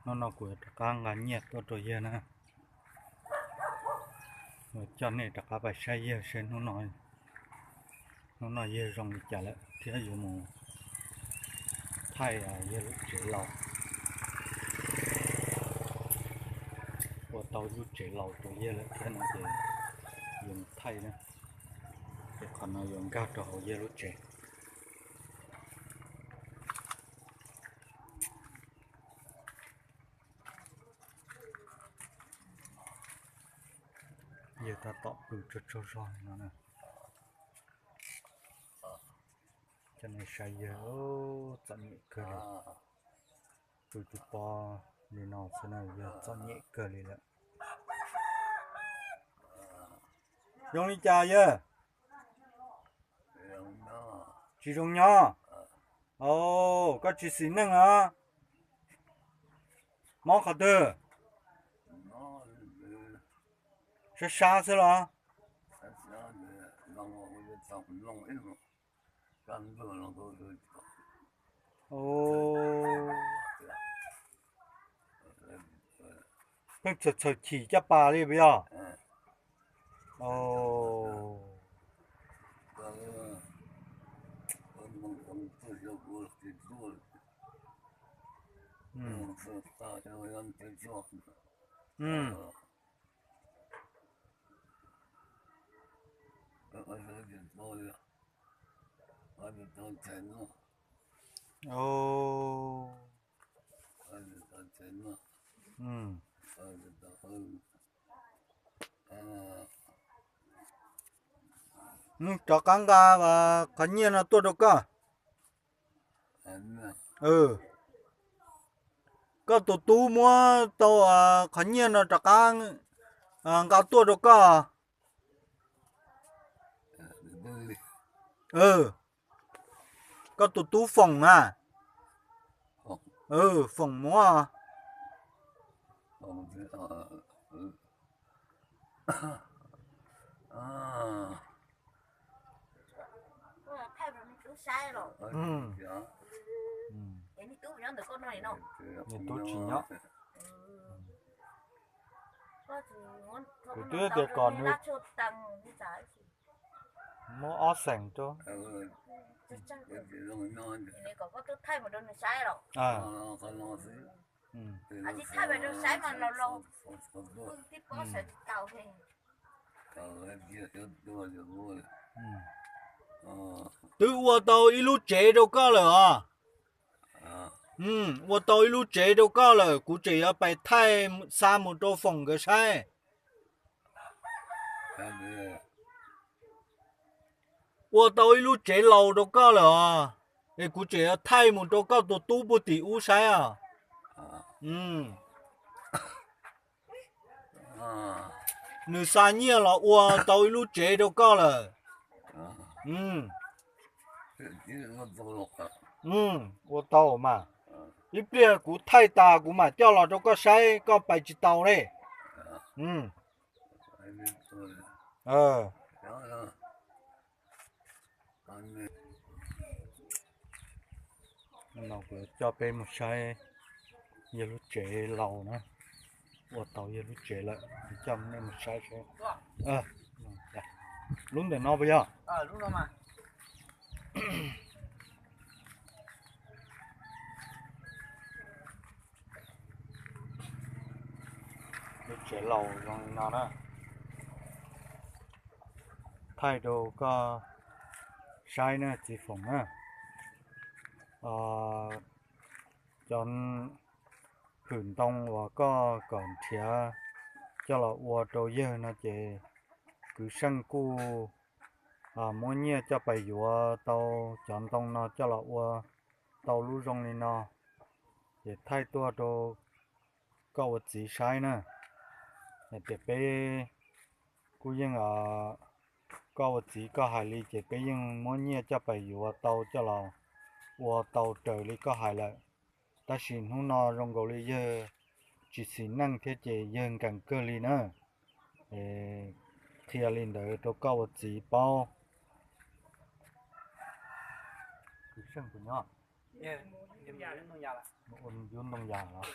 Hnub no kuv yuav rov qab nqa nyiaj tuaj rau yawg na. Yuav coj nej rov qab pais saib yawg seb hnub no, hnub no yawg zoo li cas lawm thiab yuav mus thaij yawg lub tsev laus. Ua tau lub tsev laus rau yawg lawm thiab no ces yuav mus thaij na. Ces qhov no yuav nkag rau hauv yawg lub tsev. Yawg tab tom pw tsaug tsaug zog li no na. Coj nej saib yawg txom nyem kawg li. Pw tsis pob li no xwb na, yawg txom nyem kawg li lawm. Zoo li cas yawg? Tsis zoo nyob. Au, koj tsis xis neej los? Mob qhov twg? Sab sab xwb los? Pheej txhaws txhaws chim caj pas li puas yog? Rov qab nqa qhov nyiaj no tuaj rau koj. Koj tus tub muab tau qhov nyiaj no rov qab nqa tuaj rau koj. Koj tus tub Foom na. Foom muab. Nws tub tsis nyob. Kuv twb tias kom nws muab ob xeem rau. Twb ua tau ib lub tsev rau koj lawm os. Ua tau ib lub tsev rau koj lawm, kuv tseem yuav pais thaij xa mus rau Foom nkawd saib. Ua tau ib lub tsev laus rau koj lawm os, es kuv tseem yuav thaij mus rau koj tus tub puag tim ub saib os. Nws xa nyiaj los ua tau ib lub tsev rau koj lawm. Ua tau mas, ib pliag kuv thaij tas kuv mam coj los rau koj saib, koj pais tsis tau ne. No kuv coj peb mus saib yawg lub tsev laus na, ua tau yawg lub tsev lawm, coj nej mus saib saib. Lub ntawm no puas yog? Lub tsev laus zoo li no na. Thaij rau koj saib na txiv Foom na. Cov hwm ntoo uas koj kom nrhiav coj los ua rau yawg no ces kwv Seej kuj muab nyiaj coj pais yuav tau cov ntoo no coj los ua tau lub zoo li no, ces thaij tuaj rau koj ua txiv saib na. Hais tias peb kuj yeej, koj ua txiv koj hais li ces peb yeej muab nyiaj coj pais yuav tau coj los ua tau raws li koj hais lawm. Tab sis hnub no zoo nkaus li yawg tsis xis neej thiab ces yawg nkees kawg li na. Qhia li ntawd rau koj ua txiv paub. Kwv Seej puas nyob? Ua yub ntoo yas los?